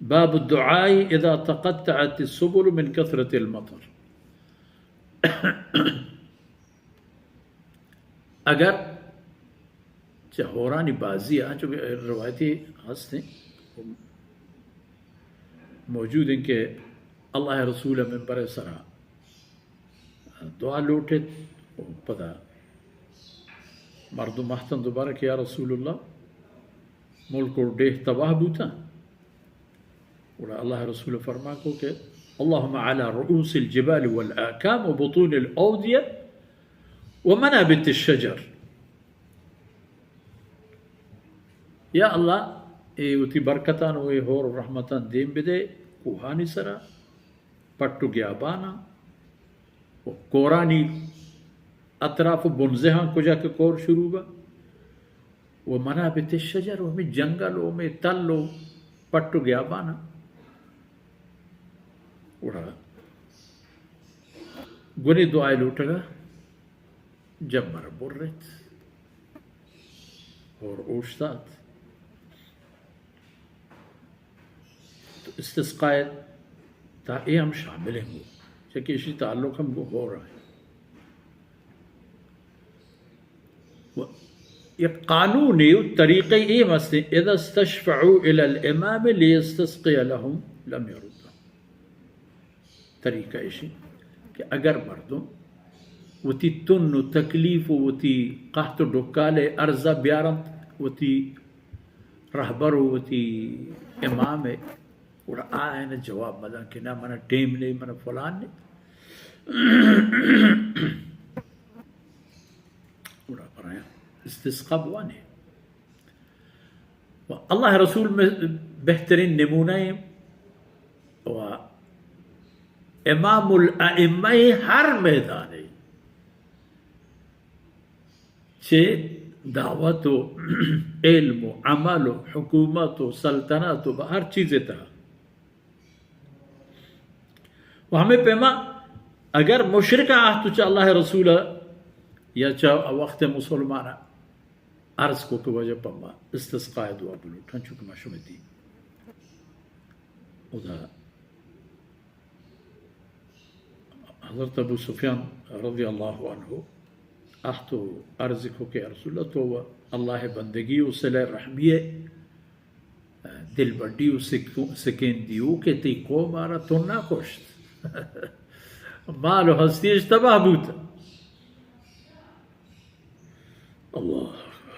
باب الدعاء اذا تقطعت السبل من كثرة المطر. اگر چہ ہورانی بازی ءَ، چونکہ روایتی ہست ایں، موجود ایں کہ اللہ ءِ رسول ءَ منبر ءِ سرا دعا لوٹت و پدا مردم اہتن دوبارہ کہ یا رسول اللہ، ملک و ڈیہہ تباہ بوتاں۔ گڑا اللہ ءِ رسول ءَ فرمان کو کہ اللهم على رؤوس الجبال والآكام وبطون الأودية ومنابت الشجر۔ یا اللہ، اے وتی برکتاں و اے ہور و رحمتاں دیم بدے کوہانی سرا، پٹ و گیاباناں و کورانی اطراف و بنزہاں، کجا کہ کور شروع با، و منابت الشجر، و ہمے جنگل و ہمے تل و پٹ و گیاباناں۔ گڑا گونے دعائے لوٹگا جمبر برت، ہور اوشتات۔ تو استسقاء ءِ تہا اے ہم شامل ایں گو، چہ کہ اشی تعلق ہم گو ہور ءَ ایں۔ و یک قانونے و طریقے اے ہم است ایں، اذا استشفعوا الى الامام ليستسقي لهم لم يرده۔ طریقہ ایشی کہ اگر مردم وتی تن و تکلیف و وتی قحط و ڈکال ءِ عرض ءَ بیارنت وتی رہبر و وتی امام ءَ، گڑا آ آیان ءَ جواب مدن کہ نہ، منا ٹیم نے، منا فلان نے۔ گڑا پر آیان استسقا بوانے۔ و اللہ ءِ رسول میں بہترین نمونہ ایں و امام الائمہ ہر میدانے، چہ دعوت و علم و عمل و حکومت و سلطنت و ہر چیز ءِ تہا۔ و ہمے پیما اگر مشرک آہت و چہ اللہ ءِ رسول ءَ یا چہ وقت مسلمان ءَ عرض کو کہ واجہ پہ ما استسقاء ءِ دعا بلوٹ، ہنچو کہ ما شمئے دین۔ ادا حضرت ابو سفیان رضی اللہ عنہ آہت و عرض کو کہ یا رسول اللہ، تو اللہ ءِ بندگی و صلہ رحمی ءِ دلبڈی و سکو-، سکین دیوک ئے، تئی قوم ءَ را تو نہ کشت۔ مال و ہستی اش تباہ بوت۔ اللہ اکبر۔